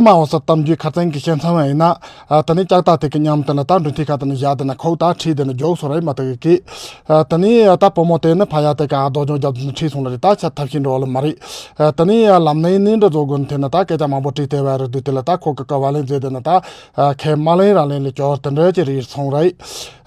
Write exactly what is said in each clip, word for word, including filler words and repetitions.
མ་འོ་ས་གཏམ་རྒྱུད་ཁ་སང་གི་བཤད་མཚམས་ཡིན་ན། ཨ། དེ་ནས་ལྕགས་རྟ་དེ་གི་མཉམ་དེ་ལ་ད་འགྲུལ་འཕྲིན་ཁ་དེ་ནས་བཞག་དེ་ན་ཁོ་ད་ཁྲིད་དེ་ན་མགྱོགས་སོང་རེད་མ་དེ་གི་གི། ཨ། དེ་ནས་ད་བུ་མོ་དེ་ནི་ཕ་ཡ་དེ་ག་ཨ་རྡོ་རྗོང་རྒྱབ་དེ་ན་ཁྲིད་སོང་ལ་རེད། ད་ཆ་ཐབས་ཤེས་འགྲོ་ལ་མ་རེད། ཨ། དེ་ནས་ལམ་ནས་ནི་འདྲ་བཟོ་དགོས་ནི་དེ་ན་ད་སྐད་ཆ་མང་པོ་དྲིས་དེ་བ་རེད་དུས་དེ་ལ་ད་ཁོ་གི་ཀ་བ་ལེན་མཛད་དེ་ན་ད། ཨ། ཁས་མ་ལེན་རང་ལེན་ལས་སྐྱོར་དེ་འདྲ་ཅི་རེད་སོང་རེད།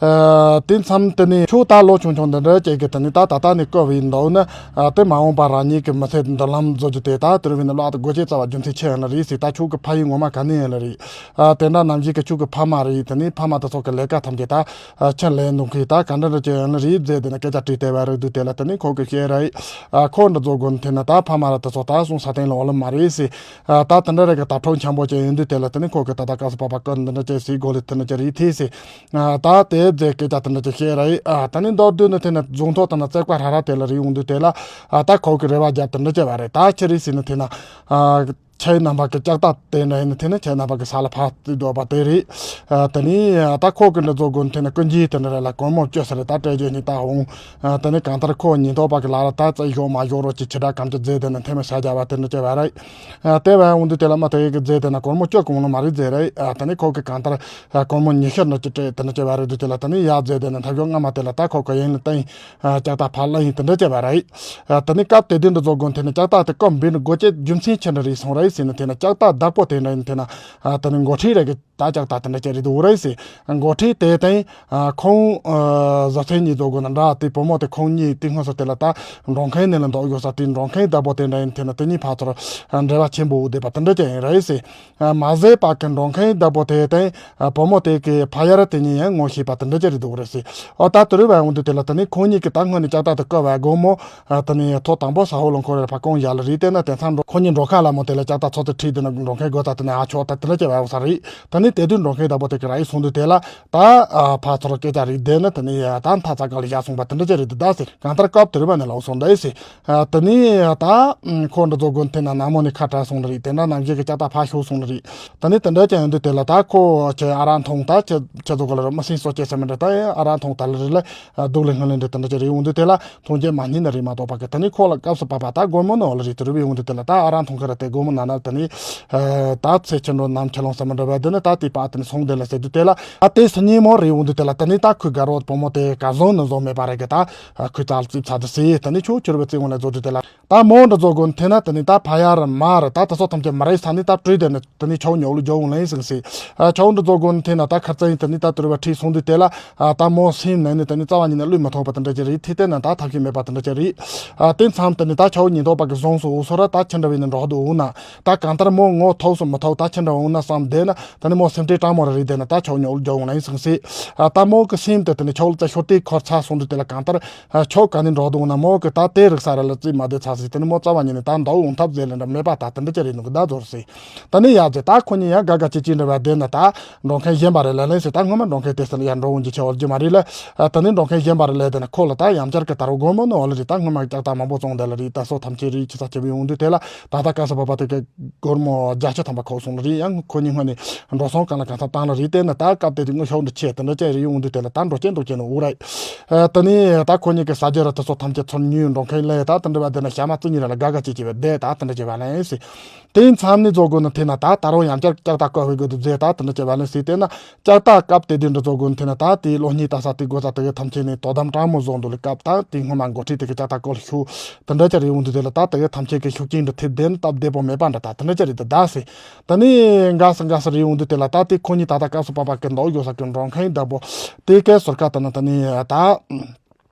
ཨ། དེ་མཚམས་དེ་ནས་ཁྱོད་ད་ལོ་ཆུང་ཆུང་འདི་འདྲ་ཅིག་གི་དེ་ནས་ད་ད་ལྟ་ནས་བསྐོ་བའི་འདུག་ན། ཨ། དེ་མ་འོངས་པ་རང་ཉིད་ཀྱི་མི་ཚེ་མདུན་ལམ་བཟོ་རྒྱུ་དེ་ད་དེར་བས་ན་བློ་ཨ་ད་སྒོ་ཕྱེ་རྩ་བ་རྒྱུ་མཚན་ཆེ་ཡང་ན་རེད་ཟེར། ད་ཁྱོད་ཀྱི་ཕ་ཡུལ་ངོ་མ་ག་ནས་ཡིན་ལ་རེད། ཨ། དེ་འདྲ་ནམ་ཞིག་གི་ཁྱོད་ཀྱི་ཕ་མ་རེད། དེ་ནས་ཕ་མ་དེ་ཚོ་གི་ལས་ཀ་ཐམས་ཅད་ད། ཨ། ཕྱིར་ལེན་འདུག་གི་ད་ག་འདྲ་འདྲ་ཅིག་ཡིན་ལ་རེད་ཟེར་དེ་ན་སྐད་ཆ་དྲིས་དེ་བ་རེད་དུས་དེ་ལ་དེ་ནས་ཁོ་གི་བཤད་རེད། ཨ། ཁོ་འདྲ་བཟོ་དགོས་ནི་དེ་ན་ད་ཕ་མ་ར་དེ་ཚོ་ད་སོང་ས་སྟེང་ལ་འོ་ལ་མ་རེད་ཟེར། ཨ། ད་དེ་འདྲ་རེ་གི་ད་ཕྲུག་འཆམ་པོ་ཅན་ཡིན་དུས་དེ་ལ་དེ་ནི་ཁོ་གི་ད་ད་སྐབས་སུ་བབ་པ་ཀ་འདི་འདྲ་ཅན་ཟིག་གོ་ལི་དེ་འདྲ་ཅན་རེད་དེ་ཟེར། ཨ། ད་དེ་རྫས་སྐད་ཆ་དེ་འདྲ་ཅན་བཤད་རེད། ཨ། ད་ནི་མདོར་བསྡུས་ནི་དེ་ན་རྫོང་ཐོག་དེ་ན་བརྩེགས་པ་ར་ར་དེ་ལ་རེ་ཡོང་དུས་དེ་ལ། ཨ། ད་ཁོ་གི་རེ་བ་རྒྱབ་དེ་འདྲ་ཅན་བ་རེད། ད་ཆི་རེད་ཟེར་ནི་དེ་ན། ཨ། ཁྱེད་རྣམ་པ་གི་ལྕགས་རྟ་དེ་འདྲ་ཡིན་ན་དེ་ནི་ཁྱེད་རྣམ་པ་གི་ས་ལ་ཕར་བཏུས་འདུག་པ་དེ་རེད། ཨ། དེ་ནི་ད་ཁོ་གི་འདྲ་བཟོ་དགོས་ནི་དེ་ནི་ཀུན་གྱིས་དེ་འདྲ་རེད་ལ་སྒོར་མོ་བཅུ་ཟེར་རེད། ད་སྤྲད་རྒྱུ་ནི་ད་འོང་། ཨ། དེ་ནི་གང་ལྟར་ཁོ་ཉེན་རྟོག་པ་གི་ལག་ལ་ད་རྩ་ཡོད་མ་ཡོད་རོགས་ཀྱི་ཕྱི་དྲག་གམ་གྱི་རྫས་དེ་ནི་འཐེན་མི་བྱ་རྒྱ་བ་དེ་འདྲ་བྱས་བ་རེད། ཨ། དེ་བས་འོང་དུས་དེ་ལ་མ་དེ་གི་རྫས་དེ་ནི་སྒོར་མོ་བཅུ་གོང་ལ་མ་རེད་རྫས་རེད། ཨ། དེ་ནི་ཁོ་གི་གང་ལྟར་སྒོར་མོ་ཉི་ཤུ་ནི་ཅི་སྤྲད་དེ་འདྲ་བྱས་བ་རེད་དུས་དེ་ལ་དེ་ནི་ཡ་རྫས་དེ་ནི་ཐབས་ཤོར་སྔ་མ་དེ་ལ་ད་ཁོ་གི་ཡིན་ལ་བསྟན། ཨ། ལྕགས་རྟ་ཕར་ལ་ཡིན་དེ་འདྲ་བྱས་བ་རེད། ཨ། དེ་ནི་སྐབས་དེ་དུས་འདི་བཟོ་དགོས་དེ་ནི་ལྕགས་རྟ་དེ་བཀོད་འབུད་ནི་སྒོ་ཅད་རྒྱུ་མཚན་ཆེ་འདྲ་རེད་སོང་རེད་ཟེར་ནི་དེ་ནི་ལྕགས་རྟ་བདག་པོ་དེ་འདྲ་ཡིན་དེ་ན། ཨ། དེ་ནི་འགོ་ཁྲིད་རེ་གི་ད་ལྕགས་རྟ་དེ་འདྲ་ཅན་རེད་འདུག་རེད་ཟེར། འགོ་ཁྲིད་དེ་དེང་། ཨ། ཁོང་། ཨ། བཟའ་ཚང་གཉིས་བཟོ་དགོས་ན་འདྲ་དེ་བུ་མོ་དེ་ཁོང་གཉིས་དེ་སྔོན་སོ་དེ་ལ་ད་འགྲོ་མཁན་ནི་ལ་འདོགས་ཡོད་ས་དེ་འགྲོ་མཁན་བདག་པོ་དེ་འདྲ་ཡིན་དེ་ན་དེ་གཉིས་ཕར་ཚུར་འབྲེལ་བ་ཆེན་པོ་བསྡད་པ་དེ་འདྲ་ཅན་ཡིན་རེད་ཟེར། ཨ། མ་ཟད་པ་གི་འགྲོ་མཁན་བདག་པོ་དེ་དེང་། ཨ། བུ་མོ་དེ་གི་ཕ་ཡར་དེ་གཉིས་ཡང་ངོ་ཤེས་པ་དེ་འདྲ་ཅན་རེད་འདུག་རེད་ཟེར། ཨོ་ད་དེ་རུ་བ་འོང་དུས་དེ་ལ་དེ་ནི་ཁོང་གཉིས་ཀྱི་ད་སྔོན་ནས་ལྕགས་རྟ་དེ་བཀོད་བ་དགོས་མོ། ཨ། དེ་ནས་ཐོག་དང་པོ་ས་ཧོ་ལོང་ཁོ་རེ་ཕ་ཁོང་ཡ་ལ་རེད་དེ་ན་དེང་སང་འགྲོ་ཁོ་གཉིས་འགྲོ་ཁ་ལ་མོ་དེ་ལ་ལྕགས་རྟ་ཚོ་དེ་ཁྲིད་དེ་ན་འགྲོ་མཁན་དགོས་ད་དེ་ནས་ཨ་ཆོག་ད་དེ་འདྲ་ཅན་བ་ཡོད་ས་རེད། དེ་ནས་དེ་དུས་འགྲོ་མཁན་བདག་པོ་དེ་གི་ར་ཡི་སོང་དུས་དེ་ལ་ད། ཨ། ཕར་ཚུར་སྐད་ཆ་རེད་དེ་ན་དེ་ནས་ད་མཐའ་ཚ་ག་ལ་ཡ་སོང་པ་དེ་འདྲ་ཅན་རེད་དེ་ད་ཟེར། གང་ལྟར་སྐབས་དེ་རུ་བ་ནས་ལོག་སོང་ད་ཟེར། ཨ། དེ་ནས་ད་ཁོ་འདྲ་བཟོ་དགོས་དེ་ན་ནང་མོ་ནས་ཁ་བྲལ་སོང་ནི་རེད། དེ་འདྲ་ནང་བཞིན་གྱི་ལྕགས་རྟ་ཕར་ཤོར་སོང་ནི་རེད། དེ་ནས་དེ་འདྲ་ཅན་ཡིན་དུས་དེ་ལ་ད་ཁོ་ཁྱེད་ཨ་རག་འཐུང་ད་ཁྱེད་ཁྱེད་ཚོ་ག་ལ་ར་མི་སེམས་གསོ་སྐྱེ་ས་མི་འདྲ་ད་ཨ་རག་འཐུང་ད་ལ་རེད་ལ། སྡུག་ལས་སྔོན་ལས་འདྲ་དེ་འདྲ་ཅན་རེད་འོང་དུས་དེ་ལ་འཐུང་རྒྱུ་མ་རྙེད་ནི་རེད་མ་གཏོགས་པ་གི་དེ་ནས་ཁོ་ལ་སྐབས་སུ་བབ་པ་ད་སྒོར་མོ་ནི་འོ་ལ་རེད། དེ་རུ་བའི་འོང་དུས་དེ་ལ་ད་ཨ་རག་འཐུང་གི་ར་དེ་སྒོར་མོ་ན་ན་དེ་ནས། ཨ། ད་ཚེ་ཁྱེད་འགྲོ་ནམ་ཁྱེད་ལོང་ས་མི་འདྲ་བ་དེ་ནས་ད་དེ་པ་དེ་ནས་སོང་དེ་ལ་ཟེར་དུས་དེ་ལ་ཨ་དེ་སུ་ཉིན་མོ་རེད་འོང་དུས་དེ་ལ་དེ་ནས་ད་ཁོའི་དགའ་རོགས་བུ་མོ་དེ་ག་བཟང་ནི་བཟང་མེད་པ་རེད་གི་ད། ཨ། ཁོའི་རྩར་ཙིག་ཚ་དུ་སི་དེ་ནས་ཁྱོད་ཁྱོད་རུ་བ་ཙིག་འོང་ལ་བཟོ་དུས་དེ་ལ་ད་མོ་འདྲ་བཟོ་དགོས་ནི་དེ་ན་དེ་ནས་ད་ཕ་ཡར་མར་ད་དེ་ཚོ་ཐམས་ཅད་མ་རེད་ས་ནས་ད་བྲོས་དེ་ནས་དེ་ནས་ཆའོ་ཉོག་ལུ་འཇོག་འོང་ལེན་ཟིན་སི། ཨ། ཆའོ་འདྲ་བཟོ་དགོས་ནི་དེ་ན་ད་ཁར་ཙ་ཡིན་དེ་ནས་ད་དུ་རུ་བ་ཁྲིད་སོང་དུས་དེ་ལ་ཨ་ད་མོ་སེམས་ནང་ནས་དེ་ནས་རྩ་བ་ཉིད་ནས་བློས་མ་ཐོངས་པ་དེ་འདྲ་ཅིག་རེད། དེ་ལྟས་ན་ད་ཐབས་ཤེས་མེད་པ་དེ་འདྲ་ཅིག་རེད། ཨ། དེ་མཚམས་དེ་ནས་ད་ཆའོ་ཉིན་ཐོག་པ་གི་བཟུང་སོང་འུ་ཚོ་ར་ད་ཁྱེད་འདྲ་བའི་ནས་འགྲོ་འདུག་འོང་ན། ད་གང་ལྟར་མོ་ངོ་ཐོག་སུ་མི་ཐོག་ད་ཕྱིན་འགྲོ་འོང་ན་བསམ་བསྡད་ན་ད་ནི་མོ་སེམས་ཁྲལ་སྤྲང་མོ་ར་རེད་བསྡད་ན་ད་ཆོག་ཉོག་རྒྱག་འོང་ན་ཡིན་སང་སྲིད། ཨ། ད་མོ་གི་སེམས་དེ་དེ་ནི་ཆོག་ལ་ཙ་ཤོར་ཏེ་འཁོར་ཚ་སོང་དུས་དེ་ལ་གང་ལྟར་ཨ་ཆོག་ག་ནས་འགྲོ་འདུག་ན་མོ་གི་ད་དེ་རིག་ས་ར་ལ་རྩིས་མ་བསྡད་ཚ་སྲིད། དེ་ནི་མོ་རྩ་བ་ཉིད་ནས་ད་འདའ་འོང་ཐབས་ཟེར་ལ་འདྲ་མེད་པ་ད་དེ་འདྲ་ཅི་རེད་འདུག་གི་ད་ཟོར་སྲིད། ད་ནི་ཡག་ཟེར་ད་ཁོ་གཉིས་ཡང་དགའ་དགའ་ཅིག་ཅིག་འདྲ་བ་བསྡད་ན་ད་འགྲོ་མཁན་གཞན་པ་རེ་ལ་ལན་ཟེར་ད་སྔོན་མ་འགྲོ་མཁན་དེ་ཟེར་ལ་ཡར་འགྲོ་འོང་རྒྱུ་ཆེ་བ་རྒྱུ་མ་རེད་ལ། ཨ། ད་ནི་འགྲོ་མཁན་གཞན་པ་རེ་ལ་དེ་ན་ཁོ་ལ་ད་ཡང་བསྐྱར་གི་ད་རུ་སྒོར་མོ་ནི་འོ་ལ་རེད། ད་སྔོན་མ་ལྕགས་རྟ་མང་པོ་བཙོང་བསྡད་ལ་རེད། ད་སོ་ཐམས་ཅད་རེད་ཁྱི་ས་ཆེ་བའི་འོང་དུས་དེ་ལ་ད་ལྟ་ག་ས་བ་བ་དེ་གི་སྒོར་མོ་བརྒྱ་ཆ་ཐམ་པ་ཁོག་སོང་ལ་རེད། ཡང་ཁོ་གཉིས་སྔོན་ནས་འགྲོ་སོང་གང་ལ་གང་འཚམ་བཏང་ལ་རེད། དེ་ན་ད་སྐབས་དེ་དུས་དངུལ་ཤོག་འདི་ཆེ་དེ་འདྲ་ཅན་རེད་འོང་དུས་དེ་ལ་ད་འགྲོ་ཅན་འགྲོ་ཅན་ནི་འུ་རེད། ཨ། དེ་ནས་ད་ཁོ་གཉིས་ཀྱི་ཟ་རྒྱུ་ར་དེ་ཚོ་ཐམས་ཅད་ཚུར་ཉོས། འགྲོ་མཁན་ལས་ད་དེ་འདྲ་བ་དེ་ན་ཞྭ་མ་བཙུན་གཉིས་ར་ལ་དགའ་དགའ་བྱེད་ཀྱི་བས་བསྡད་ད་དེ་འདྲ་བྱེད་བ་ལ་ཡིན་སྲིད། དེའི་མཚམས་ནས་བཟོ་དགོས་ན་དེ་ན་ད་ད་རུང་ཡང་བསྐྱར་ལྕགས་རྟ་བཀོལ་བའི་དགོས་དུ་མཛད་ད་དེ་འདྲ་བྱེད་བ་ལ་ཡིན་སྲིད། དེ་ན་ལྕགས་རྟ་སྐབས་དེ་དུས་འདྲ་བཟོ་དགོས་ན་དེ་ན་ད་དེའི་ལོ་གཉིས་ལྟ་ས་དེ་དགོས་ས་དེ་གའི་ཐམས་ཅད་ནས་དོ་དམ་དྲང་མོ་བཟོ་འདུག་ལ། སྐབས་ད་དེ་སྔོན་མ་འགོ་ཁྲིད་དེ་གི་ལྕགས་རྟ་བཀོལ་ཤུགས་དེ་འདྲ་ཅི་རེད་འོང་དུས་དེ་ལ་ད་དེ་གའི་ཐམས་ཅད་ཀྱི་ཤུགས་རྐྱེན་འདྲ་ཐེབས་བསྡད་ན་སྟབས་བདེ་པོ་མེད་པ་འདྲ་ད་དེ་འདྲ་ཅི་རེད་ད་ཟེར། ད་ནི་འགའ་ས་འགའ་ས་རེད་འོང་དུས་དེ་ལ་ད་དེ་ཁོ་གཉིས་ད་ལྟ་སྐབས་སུ་བབ་པ་གི་འདུག་ཡོད་ས་གི་འགྲོ་མཁན་བདག་པོ་དེ་གའི་ཟུར་ཁ་ད་ན་ད་ནི་ད།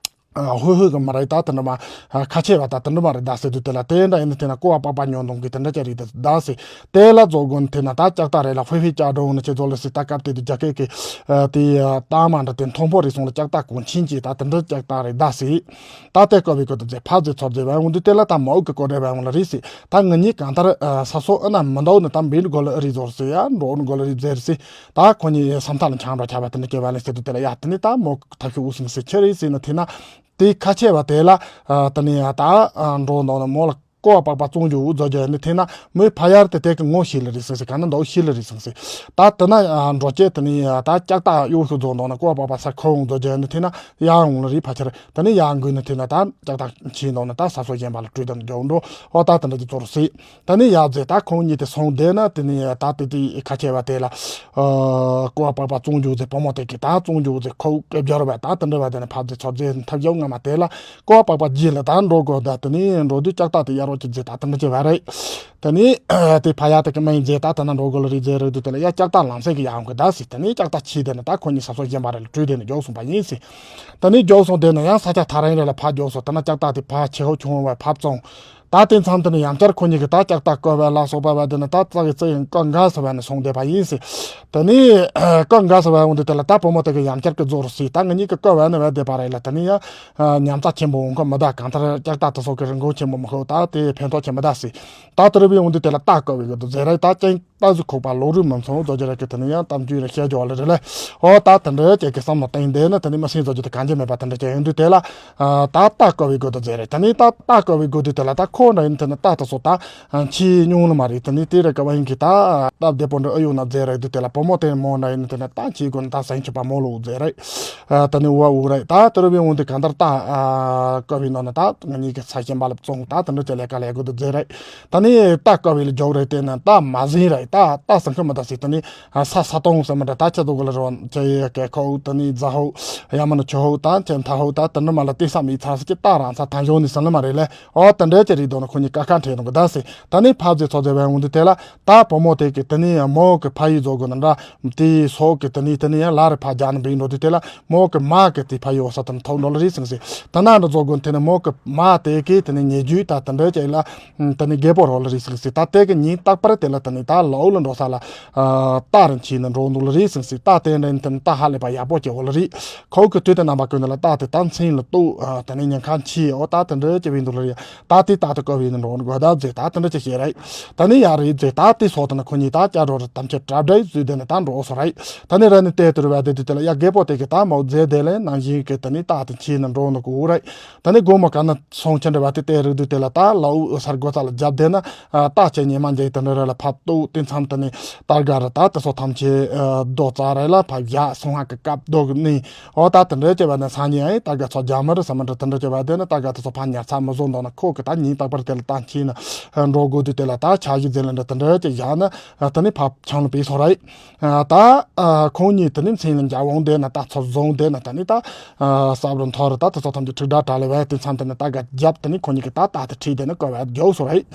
ཨ། ཧུད་ཧུད་གི་མ་རེད་ད་དེ་འདྲ་མ། ཨ། ཁ་ཆེ་བ་ད་དེ་འདྲ་མ་རེད་ད་ཟེར་དུས་དེ་ལ་དེ་འདྲ་ཡིན་ན་དེ་ན་ཀོ་བ་པགས་པ་ཉོ་འདོང་གི་དེ་འདྲ་ཅི་རེད་ད་ཟེར། དེ་ལ་བཟོ་དགོས་ན་དེ་ན་ད་ལྕགས་རྟ་རེད་ལ་ཧུད་ཧུད་ལྕགས་འགྲོ་འོང་ན་ཅི་བཟོ་ལ་ཟེར། ད་སྐབས་དེ་དུས་རྒྱ་སྐད་ཀྱི་ཨ་དེ་ཨ་རྟགས་མ་འདྲ་དེ་མཐོན་པོ་རེད་སོང་ལ་ལྕགས་རྟ་གོང་ཆེན་གྱི་ད་དེ་འདྲ་ལྕགས་རྟ་རེད་ད་ཟེར། ད་དེ་བཀོལ་བའི་སྐོར་དུ་མཛད་ཕ་ཟེར་ཚོར་མཛད་བ་འོང་དུས་དེ་ལ་ད་མ་འུ་གི་སྐོར་རེད་བ་འོང་ལ་རེད་ཟེར། ད་ང་གཉིས་གང་ལྟར་ཨ་ས་སོ་ཨ་ན་མི་འདུག་ནི་ད་འབིན་དགོས་ལ་ཨ་རེད་ཟོར་ཟེར་ཡ་འགྲོ་འོང་དགོས་ལ་རེད་ཟེར་ཟེར། ད་ཁོ་གཉིས་བསམ་ཐག་ལ་འཆང་འགྲོ་ཆ་བ་དེ་འདྲ་སྐྱེ་བ་ལ་ཟེར་དུས་དེ་ལ་ཡ་དེ་ནི་ད་མོ་ཐབས་ཤུགས་འུ་སིང་སི་ཆེ་རེད་ཟེར་ན་དེ་ན། དེ་ཁ་ཆེ་བ་དེ་ལ་ཨ་དེ་ནས་ཡ་ད་ཨ་འགྲོ་འདོང་ན་མོ་ལ་ ཀོ་བ་པགས་པ་བཙོང་རྒྱུ་བཟོ་རྒྱུ་ཡིན་ན་ཐེ་ན་མོས་ཕ་ཡར་དེ་དེ་གི་ངོ་ཤེས་ལ་རེད་ཟེར་ཟེར། ག་ན་འདོག་ཤེས་ལ་རེད་ཟེར་ཟེར། ད་དེ་ན་འགྲོ་སྐྱེ་དེ་ནི་ད་ལྕགས་ཐག་གཡོ་ཤུ་རྫོང་དང་ན་ཀོ་བ་པགས་པ་ས་ཁོ་བོ་བཟོ་རྒྱུ་ཡིན་ན་ཐེ་ན་ཡར་འོང་ལ་རེད། ཕ་ཆེར་དེ་ནི་ཡར་འགུལ་ན་ཐེ་ན་ད་ལྕགས་ཐག་ཆེ་འདོག་ན་ད་ས་སོ་གཞན་པ་ལ་སྤྲོད་དང་རྒྱུ་འགྲོ། ཨོ་ད་དེ་འདྲ་གི་ཚོར་སྲིད། ད་ནི་ཡག་མཛད་ད་ཁོང་གཉིས་དེ་སོང་བསྡད་ན་དེ་ནི་ད་དེ་དེ་ཁ་ཆེ་བ་དེ་ལ་ཀོ་བ་པགས་པ་བཙོང་རྒྱུ་ཟེར། བུ་མོ་དེ་གི་ད་བཙོང་རྒྱུ་ཟེར། ཁོ་སྐད་སྦྱར་བ་ད་དེ་འདྲ་བ་དེ་ནི་ཕབ་ཟེར་ཚོ་ཟེར་ཐབས་ཡོད་ང་མ་དེ་ལ་ཀོ་བ་པགས་པ་རྗེས་ལ་ད་འགྲོ་དགོས། ད་དེ་ནི་འགྲོ་དུས་ལྕགས་ཐག་དེ་གཡར་རོགས་ཀྱི་ཟེར། ད་དེ་འདྲ་བྱས་བ་རེད། དེ་ནི་དེ་ཕ་ཡ་དེ་གི་སྨན་མཛད་ད་དེ་ན་འགྲོ་དགོས་ལ་རེད་ཟེར་རེད་དུས་དེ་ལ་ཡ་ལྕགས་ཐག་ལམ་སེང་གི་ཡར་འོང་གི་ད་ཟེར། དེ་ནི་ལྕགས་ཐག་ཆེ་དེ་ནི་ད་ཁོ་གཉིས་ས་སོ་གཞན་པ་རེ་ལ་བྲོས་དེ་ནི་མགྱོགས་སོང་པ་ཡིན་ཟེར། ད་ནི་མགྱོགས་སོང་དེ་ན་ཡང་ས་ཆ་ཐག་རིང་རེ་ལ་ཕར་མགྱོགས་སོང་། ད་ན་ལྕགས་ཐག་དེ་ཕར་ཆེ་ཧོ་ཆུང་ཧོ་བ་ཕར་བཙོང་། ད་དེ་མཚམས་དེ་ནི་ཡང་བསྐྱར་ཁོ་གཉིས་ཀྱི་ད་ལྕགས་ཐག་བཀོལ་བ་ལ་སོགས་པ་བ་དེ་ནི་ད་རྩ་གི་རྩི་ཡང་བཀོལ་འགའ་ཟེར་བ་ནི་སོང་བསྡད་པ་ཡིན་ཟེར། ད་ནི་བཀོལ་འགའ་ཟེར་བ་འོང་དུས་དེ་ལ་ད་བུ་མོ་དེ་གི་ཡང་བསྐྱར་གི་རྫོགས་རུ་སྲིད། ད་ང་གཉིས་ཀྱི་བཀོལ་བ་ནི་བ་བསྡད་པ་རེད་ལ། ད་ནི་ཡང་ཉམས་རྩ་ཆེན་པོ་འོང་ཁོ་མི་ད། གང་ལྟར་ལྕགས་ཐག་དེ་སོགས་ཀྱི་རིན་གོང་ཆེན་པོ་མི་ཤོག་ད་དེ་ཕན་ཐོགས་ཆེ་མི་ད་ཟེར། ད་དེ་རུ་བའི་འོང་དུས་དེ་ལ་ད་བཀོལ་བའི་གི་དུ་ཟེར་རེད། ད་ཅན་ད་གཟུགས་ཁོག་པ་ལོ་རུ་མི་མཚུངས་རྫོགས་རྒྱུ་རེད་ཀི། དེ་ནི་ཡང་གཏམ་རྒྱུད་རེ་བཤད་རྒྱུ་བ་ལ་རེད་ལ། ཨོ་ད་དེ་འདྲའི་ཅན་གི་བསམ་བློ་བཏང་བསྡད་ན་དེ་ནི་མི་སེམས་རྫོགས་རྒྱུ་དེ་གང་ཅི་མེད་པ་དེ་འདྲ་ཅན་ཡོང་དུས་དེ་ལ། ད་ད་བཀོལ་བའི་དགོས་དུ་ཟེར་རེད། དེ་ནི་ད་ད་བཀོལ་བའི་དགོས་དུས་དེ་ལ་ད་ཁོ་འདྲ་ཡིན་དེ་ནི་ད་དེ་སོ་ད་ཆེས་ཉུང་ལ་མ་རེད། དེ་ནི་དེ་རེད་ཀ་བ་ཡིན་གི་ད་སྟབས་བདེ་པོ་འདྲ་ཨ་ཡོད་ན་ཟེར་རེད་དུས་དེ་ལ་བུ་མོ་དེ་མོ་འདྲ་ཡིན་དེ་ནི་ད་ཆེས་དགོས་ན་ད་སེང་ཆུ་པ་མོ་ལོ་ཟེར་རེད། དེ་ནི་ཨུ་བ་ཨུ་རེད། ད་དེ་རུ་བའི་འོང་དུས་གང་ལྟར་ད་བཀོལ་བའི་ནང་ན་ད་ང་གཉིས་ཀྱི་ས་ཞེན་པ་ལ་བཙོང་ད་དེ་འདྲ་ཅན་ལས་ཀ་ལས་དགོས་དུ་ཟེར་རེད། ད་ནི་ད་བཀོལ་བའི་ལ་འཇོག་རེད། དེ་ནི་ད་མ་ཟིན་རེད། ད་ད་སང་ཁ་མི་ད་ཟིན། དེ་ནི་ས་ས་སྟོང་ཟེར་མི་འདྲ་ད་ཁྱེད་ཚོ་གི་ལ་རོ་ཅེ་ཡི་གེ་ཁོ་དེ་ནི་རྫ་ཧོ་ཡ་མ་ནི་ཆུ་ཧོ་ད་ཅེ་མཐའ་ཧོ་ད་དེ་འདྲ་མ་ལ་དེ་ས་མི་ཚ་ས་ཀྱི་ད་རང་ས་ཐང་ཞོ་ནི་ཟིན་ལ་མ་རེད་ལེ། ཨོ་དེ་འདྲ་ཅེ་རིག་དོ་ན་ཁོ་གཉིས་ཀ་ཁ་འཕྲད་ཡོང་གི་ད་ཟིན། ད་ནི་ཕབ་ཟེར་ཚོ་ཟེར་བའི་འོང་དུས་དེ་ལ་ད་བུ་མོ་དེ་གི་དེ་ནི་མོ་གི་ཕ་ཡི་རྫོགས་དགོས་ན་འདྲ། དེ་སོགས་ཀྱི་དེ་ནི་དེ་ནི་ཡང་ལ་རེ་ཕ་རྒྱ་ནི་བིང་འགྲོ་དུས་དེ་ལ་མོ་གི་མ་གི་དེ་ཕ་ཡོ་ས་དེ་ནི་ཐོག་འགྲོ་ལ་རེད་ཟིན་ཟིན། ད་ན་འདྲ་རྫོགས་དགོས་དེ་ནི་མོ་གི་མ་དེ་གི་དེ་ནི་ཉེ་རྒྱུད་ད་དེ་འདྲ་ཅན་ལ་དེ་ནི་རྒད་པོ་རོ་ལ་རེད་ཟིན་ཟིན། ད་དེ་གི་ཉིན་རྟག་པར་དེ་ལ་དེ་ནི་ད་ལའུ་ལ་འགྲོ་ས་ལ་ད་རིན་ཆེ་ནི་འགྲོ་འདུག་ལ་རེད་ཟིན་ཟིན། ད་དེ་འདྲ་ཡིན་དེ་ནི་ད་ཧ་ལས་པ་ཡག་པོ་སྐྱེ་བོ་ལ་རེད། ཁོ་གི་དུས་དེ་རྣམ་པ་ཀུན་ལ་ད་དེ་ད་མཚན་ལ་གཏུག་དེ་ནི་ཉེན་ཁ་ཆེ་ཨོ་ད་དེ་འདྲ་ཅེ་བིང་འདུག་ལ་རེད། ད་དེ་ད་དེ་བཀོལ་བའི་ནི་འགྲོ་དགོས་ད་ཟེར། ད་དེ་འདྲ་ཅེ་བཤད་རེད། ད་ནི་ཡ་རེད་ཟེར། ད་དེ་སོགས་དེ་ནི་ཁོ་གཉིས་ད་བསྐྱར་འགྲོ་རུ་དམ་ཆོས་གྲ་སྒྲིག་བཟོས་དེ་ནི་ད་འགྲོ་སོ་རེད། ད་ནི་ར་ནི་དེ་དུ་རུ་བ་དེ་དུ་དེ་ལ་ཡ་རྒད་པོ་དེ་གི་ད་མོ་རྫས་དེ་ལས་ནང་བཞིན་གི་ད་ནི་ད་དེ་ཆེ་ནི་འགྲོ་ནི་གོ་རེད། ད་ནི་དགོང་མོ་ག་ན་སོང་ཆེན་འདྲ་བ་དེ་དེ་རུ་དུ་དེ་ལ་ད་ལའུ་ཨུ་སར་སྒོ་རྩ་ལ་རྒྱབ་དེ་ན་ད་ཆེ་ཉི་མ་འཇལ་དེ་འདྲ་ར་ལ་ཕབ་ཏུ་དེ་མཚམས་དེ་ནི་ད་ག་ར་ད་དེ་སོགས་ཐམས་ཅད་རྡོ་རྩ་ར་ལ་ཕབ་ཡ་སོང་ཧ་གི་སྐབས་རྡོ་གི་ནི། ཨོ་ད་དེ་འདྲ་བྱས་པ་ནི་སང་ཉིན་ཡང་ད་ག་ཚོ་རྒྱ་མི་རེད་ས་མི་འདྲ་དེ་འདྲ་བྱས་པ་དེ་ནི་ད་ག་དེ་ཚོ་ཕ་ཉར་ཚ་མི་བཟོ་འདོག་ན་ཁོ་གི་ད་ཉིན་རྟག་པར་དེ་ལ་ད་ཁྱིས་ནི་འགྲོ་དགོས་དུས་དེ་ལ་ད་ཆ་གི་རྫས་ལ་འདྲ་དེ་འདྲ་བྱས་བཞག་ན་དེ་ནི་ཕབ་ཆང་ལ་བུད་སོང་རེད། ད་ཁོང་གཉིས་དེ་ནི་མཚན་ལ་འཇའ་འོང་དེ་ན་ད་ཚོ་བཟུང་དེ་ན་ད་ནི་ད་ས་བར་མཐོ་རུ་ད་དེ་ཚོ་ཐམས་ཅད་ཁྲིག་སྒྲ་གྲགས་ལ་བས་དེ་མཚམས་དེ་ནི་ད་ག་རྒྱབ་དེ་ནི་ཁོང་གཉིས་ཀྱི་ད་ད་དེ་ཁྲིད་དེ་ནི་བཀོལ་བས་རྒྱོགས་སོང་རེད།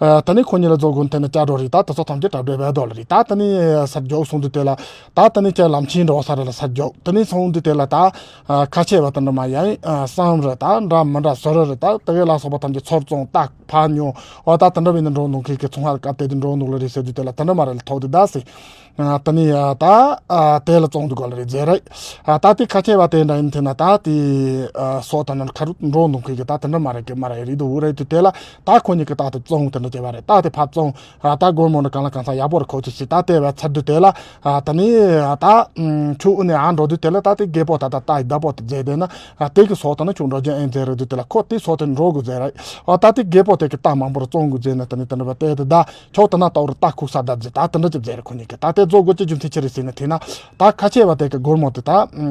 ད་ནི་ཁོང་གཉིས་ལ་རྫོགས་དགོས་དེ་ནི་ཅ་འགྲོ་རེད། ད་དེ་ཚོ་ཐམས་ཅད་གྲ་སྒྲིག་བས་རྡོ་ལ་རེད། ད་དེ་ནི་ས་རྒྱོགས་སོང་དུས་དེ་ལ། ད་དེ་ནི་ཁྱེད་ལམ་ཆེན་འགྲོ་ས་རེ་ལ་ས་རྒྱོབ། དེ་ནི་སོང་དུས་དེ་ལ་ད་ཁ་ཆེ་བ་དེ་འདྲ་མ་ཡ་ཡིན་བསམ་རེ་ད་འདྲ་མི་འདྲ་བཟོ་རེ་རེ་ད་དེ་གའི་ལ་སོགས་པ་ཐམས་ཅད་ཚོར་བཙོང་ཏག་ཕ་ཉོ་འོ་ད་དེ་འདྲ་བའི་ནི་འགྲོ་འདུག་ཁྱེད་ཀྱི་ཚོང་ཧ་སྐབས་དེ་དུ་འགྲོ་འདུག་ལ་རེ་ཟེར་དུས་དེ་ལ་དེ་འདྲ་མ་རེ་ལ་ཐོག་དེ་ད་སི། དེ་ནི་ད་དེ་ལ་བཙོང་འདུག་ག་ལ་རེ་ཟེར་རེ། ད་དེ་ཁ་ཆེ་བ་དེ་འདྲ་ཡིན་དེ་ན་ད་དེ་སོགས་དང་ཁ་རུ་འགྲོ་འདུག་ཁྱེད་ཀྱི་ད་དེ་འདྲ་མ་རེ་གི་མ་རེ་རེ་འདུག་འུ་རེ་དུས་དེ་ལ་ད་ཁོ་གཉིས་ཀྱི་ད་དེ་བཙོང་དེ་འདྲ་བྱས་པ་རེད། ད་དེ་ཕར་བཙོང་། ད་སྒོར་མོ་ནི་གང་ལ་གང་ས་ཡག་པོ་རེ་ཁོ་ཚོས་ཤི་ད་ལྟའི་བའི་ཚར་དུས་དེ་ལ་ད་ནི་ད་ཆུ་དབུ་ནས་ཨ་འགྲོ་དུས་དེ་ལ་ད་དེ་རྒད་པོ་ད་ད་ད་ཡི་ད་པོ་དེ་མཛད་དེ་ན་དེ་གི་སོགས་ད་ནི་ཆུ་འགྲོ་རྒྱུ་ཨེ་མཛད་རེད་དུས་དེ་ལ་ཁོ་དེ་སོགས་དེ་འགྲོ་དགོས་མཛད་རེད། ད་དེ་རྒད་པོ་དེ་གི་ད་མང་པོ་རེ་བཙོང་དགོས་མཛད་ན་ད་ནི་ད་ནི་བ་དེ་དེ་ད་ཆོག་ད་ན་ཏོག་རེ་ད་ཁུག་ས་ད་མཛད་ད་དེ་འདྲ་ཅིག་མཛད་རེད། ཁོ་གཉིས་ཀྱི་ད་དེ་རྫོགས་དགོས་ཀྱི་རྒྱུ་མཚན་ཅི་རེད་ཟེར་ན་དེ་ན་ད་ཁ་ཆེ་བ་དེ་གི་སྒོར་མོ་དེ་ད་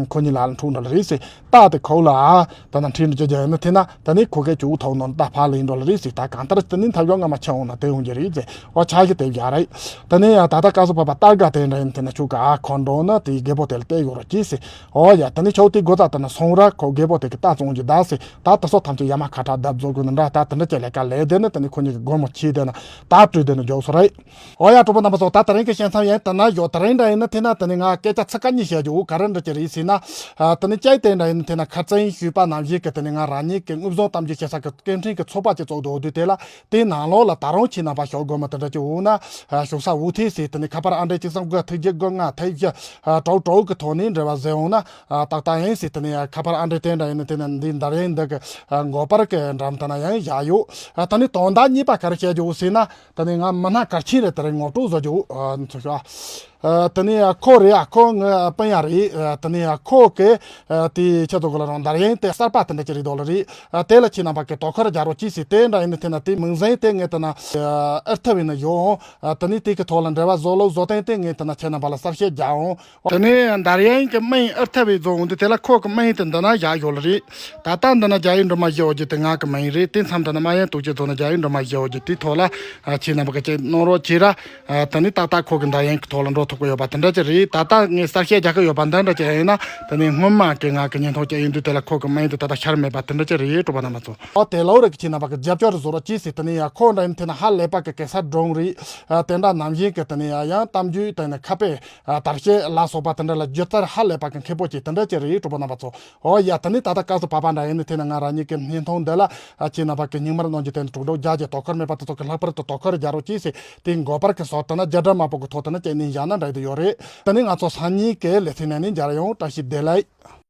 ཁོ་གཉིས་ལ་ལ་འཁྲུག་འགྲོ་ལ་རེད་ཟེར། ད་དེ་ཁོ་ལ་ཨ་ད་ན་ཁྲིད་འགྲོ་རྒྱུ་ཡིན་ན་དེ་ན་ད་ནི་ཁོ་གའི་ཇུ་ཐོག་ནང་ད་ཕ་ལ་ཡིན་འགྲོ་ལ་རེད་ཟེར། ད་གང་ལྟར་དེ་ནི་ཐབས་ཡོད་ང་མ་ཆེ་འོང་ན་དེ་ཡོང་རྒྱུ་རེད་ཟེར། འོ་ཆ་ཞིག་དེ་བཞག་རེད། ད་ནི་ཡང་ད་ལྟ་སྐལ་བཟང་བབས་པ་ལྟ་དགའ་དེ་འདྲ་ཡིན་དེ་ན་ཆུ་ག་ཨ་ཁོ་འགྲོ་ན་དེའི་རྒད་པོ་དེ་ལ་བལྟས་ཡོད་རོགས་གྱིས་ཟེར། འོ་ཡ་ད་ནི་ཆོག་དེ་སྒོ་ད་ད་ན་སོང་ར་ཁོ་རྒད་པོ་དེ་གི་ད་བཙོང་རྒྱུ་ད་ཟེར། ད་ད་སོ་ཐམས་ཅད་ཡ་མ་ཁ་ཁྲ་བརྡབ་བཟོ་དགོས་ན་འདྲ་ད་དེ་འདྲ་ཅེ་ལས་ཀ་ལས་དེ་ནི་ད་ནི་ཁོ་གཉིས་ཀྱི་སྒོར་མོ་ཁྱིས་དེ་ན་ད་སྤྲོད་དེ་ནི་འཇོག་སོ་རེད། ཨོ་ཡ་གྲོགས་པོ་རྣམ་པ་ཚོ། ད་དེ་རིང་གི་བཤད་མཚམས་ཡིན་དེ་ན་ཡོད། དེ་རིང་འདྲ་ཡིན་ན་དེ་ན་དེ་ནི་ང་སྐད་ཆ་ཚིག་ཁ་གཉིས་བཤད་རྒྱུ་འོ་ག་རེ་འདྲ་ཅིག་རེད་ཟེར་ན། ཨ་དེ་ནི་ཅའི་དེ་འདྲ་ཡིན་ན་དེ་ན་ཁ་རྩང་ཞུས་པ་ནང་བཞིན་གི་དེ་ནི་ང་རང་ཉིད་ཀྱི་དངོས་བཟང་གཏམ་རྒྱུད་བཤད་ས་གི་སྐད་འཕྲིན་གི་ཚོགས་པ་ཅིག་བཙུགས་འདུག་དུས་དེ་ལ་དེའི་ནང་ལོགས་ལ་ད་རུང་ཁྱེད་རྣམ་པ་ཤོག་སྒོར་མོ་དེ་འདྲ་ཅིག་འོ་ན་ཨ་ཞུགས་ས་འོ་ཐེ་ཟེར། དེ་ནི་ཁ་པར་ཨ་འདྲ་གཅིག་གསུམ་དགུ་ཐིག་བརྒྱད་དགུ་ལྔ་ཐིག་བཞི་ཨ་དྲུག་དྲུག་གི་ཐོག་ནས་འབྲེལ་བ་བཟོས་འོང་ན་ཨ་ཏག་ཏག་ཡིན་ཟེར། དེ་ནི་ཁ་པར་ཨ་འདྲ་དེ་འདྲ་ཡིན་ན་དེ་ནི་འདི་འདར་ཡིན་འདི་གི་ཨ་མགོ་པར་གི་འགྲམ་དེ་ན་ཡང་བཞག་ཡོད། ཨ་ད་ནི་དོན་དག་གཉིས་པ་ག་རེ་བཤད་རྒྱུ་འོ་ཟེར་ན། ད་ནི་ང་མི་སྣ་གལ་ཆེན་རེ་དེ་རིང་ངོ་སྤྲོད་བཟོ་རྒྱུ་ཨ་ཚོ་ཤོག་ཨ། དེ་ནས་ཁོ་རེད། ཨ། ཁོ་ངའི་སྤུན་ཡ་རེད། ཨ། དེ་ནས་ཁོ་གི་ཨ་དེའི་ཆེད་དུ་གོ་ལ་རང་འདར་ཡན་དེ་གསར་པ་དེ་འདྲ་ཅིག་རེད་དོ་ལ་རེད། ཨ། དེ་ལ་ཁྱེད་རྣམ་པ་གི་དོ་ཁུར་རྒྱག་རོགས་གྱིས་ཟེར། དེ་འདྲ་ཡིན་ན་དེ་ན་དེ་མིང་ཟན་དེ་ངས་དེ་ན་ཨ་ཨར་ཐ་བའི་ན་ཡོང་། ཨ། དེ་ནས་དེ་གི་ཐོག་ལ་འབྲེལ་བ་བཟོ་ལུགས་བཟོ་སྟངས་དེ་ངས་དེ་ན་ཁྱེད་རྣམ་པ་ལ་གསལ་བཤད་རྒྱག་འོང་། དེ་ནས་འདར་ཡན་གི་མིང་ཨར་ཐ་བའི་བཟོ་འོང་དུས་དེ་ལ་ཁོ་གི་མིང་དེ་འདི་ན་བཞག་ཡོད་ལ་རེད། ད་ལྟ་འདི་ན་རྒྱ་ཡིག་འབྲི་མ་ཤེས་འོ་གི་དེ་ང་གི་མིང་རེད། དེ་མཚམས་འདི་ན་མ་ཡན་དུག་ཅེ་ཚོ་ན་རྒྱ་ཡིག་འབྲི་མ་ཤེས་འོ་གི་དེའི་ཐོག་ལ་ཨ་ཁྱེད་རྣམ་པ་གི་ཅིག་གནང་རོགས་གྱིས་ར། ཨ། དེ་ནས་ཏག་ཏག་ཁོ་གི་འདར་ཡན་གི་ཐོག་ལ་འགྲོ་ཐུབ་ཀྱི་ཡོད་པ་དེ་འདྲ་ཅིག་རེད། ད་ལྟ་ངས་གསལ་བཤད་རྒྱག་གི་ཡོད་པ་འདི་འདྲ་ཅིག་ཡིན་ན། དེ་ནས་སྔོན་མ་གི་ང་གི་བརྙན་ཐུང་ཅིག་ཡིན་དུས་དེ་ལ་ཁོ་གི་མིང་དེ་ད་ལྟ་ཤར་མེད་པ་དེ་འདྲ་ཅིག་རེད། གྲོགས་པོ་རྣམ་པ་ཚོ། ཨོ། དེ་ལ་འོ་ར་གི་ཁྱེད་རྣམ་པ་གི་རྒྱབ་སྐྱོར་བཟོ་རོགས་གྱིས་ཟེར། དེ་ནས་ཡ་ཁོ་འདྲ་ཡིན་དེ་ན་ཧ་ལས་པ་གི་གེ་སར་སྒྲུང་རེད། ཨ། དེ་འདྲ་ནང་བཞིན་གི་དེ་ནས་ཡ་ཡང་གཏམ་རྒྱུད་དེ་ནས་ཁ་དཔེ། ཨ། དར་ཤེས་ལ་སོགས་པ་དེ་འདྲ་ལ་སྒྱུ་རྩལ་ཧ་ལས་པ་གི་མཁས་པོ་ཅིག་དེ་འདྲ་ཅིག་རེད། གྲོགས་པོ་རྣམ་པ་ཚོ། ཨོ་ཡ། དེ་ནས་ད་ལྟ་སྐབས་སུ་བབ་པ་འདྲ་ཡིན་ནི་དེ་ན་ང་རང་ཉིད་ཀྱི་བརྙན་ཐུང་འདི་ལ་ཨ་ཁྱེད་རྣམ་པ་གི་སྙིང་མར་གནང་རྒྱུ་དེ་ནི་དྲུག་སྒྲོག་རྒྱག་རྒྱུ། དོ་ཁུར་མེད་པ་དེ་ཚོ་གི་ལྷག་པར་དུ་དོ་ཁུར་རྒྱག་རོགས་གྱིས་ཟེར། དེ་འགོ་པར་གི་སོགས་དེ་ན་རྒྱ་འདྲ་མ་པོ་གི་ཐོག་དེ་ན་ཅིག་ནས་བཞག་ན་འདྲ་དེ་ཡོད་རེད། དེ་ནས་ང་ཚོ་སང་ཉིན་གི་ལེ་ཚན་ནང་ནས་མཇལ་ཡོང་། བཀྲ་ཤིས་བདེ་ལེགས།